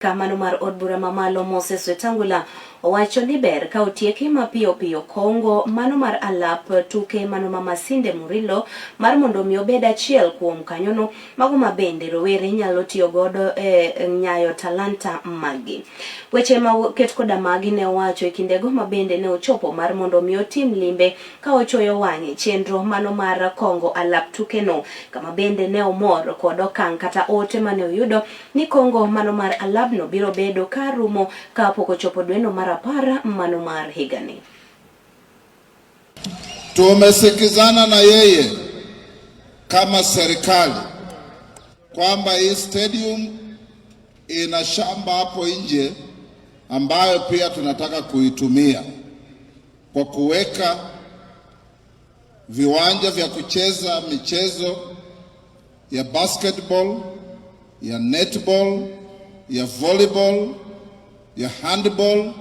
Kamano mar od bura mamalo Moses Wetangula owacho ni ber ka otieki mapiyo piyo kongo mano mar alap tuke mano ma Masinde Murilo mar mondo mi obed achiel kuom kanyono mago ma bende rowere nyalo tiyo godo e nyayo talanta maggi. Weche ma ket koda magi ne owacho e kindego ma bende ne ochopo mar mondo mi otim limbe ka ochoyo wang'e chenro mano mar kongo alap tukeno kama bende ne omor kod okang' kata ote mane oyudo ni kongo mano mar alabno biro bedo ka rumo kapok ochopo dweno mar 10 mano mar higani. Tumesikizana na yeye kama serikali kwamba hii stadium ina shamba hapo nje ambayo pia tunataka kuitumia kwa kuweka viwanja vya kucheza michezo ya basketball, ya netball, ya volleyball, ya handball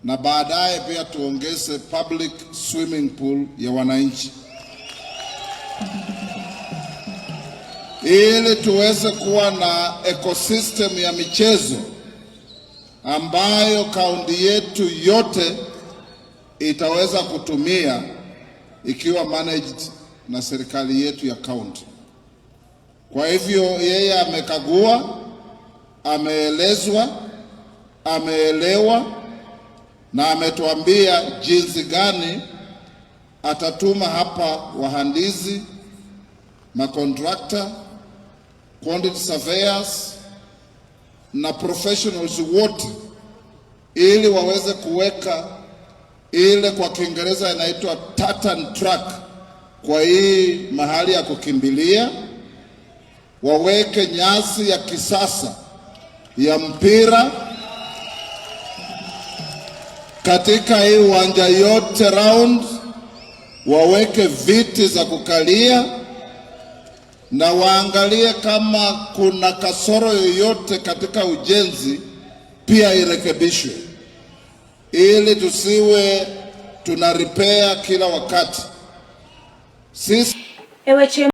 na baadaye pia tuongeze public swimming pool ya wananchi ili tuweze kuwa na ecosystem ya michezo ambayo kaunti yetu yote itaweza kutumia ikiwa managed na serikali yetu ya kaunti. Kwa hivyo yeye amekagua, ameelezwa, ameelewa na ametuambia jinsi gani atatuma hapa wahandisi, makontrakta, quantity surveyors na professionals wote ili waweze kuweka ile kwa Kiingereza inaitwa tartan track kwa hii mahali ya kukimbilia, waweke nyasi ya kisasa ya mpira katika hii uwanja yote round, waweke viti za kukalia na waangalie kama kuna kasoro yoyote katika ujenzi pia irekebishwe, ili tusiwe tuna repair kila wakati. Sisi Eweche.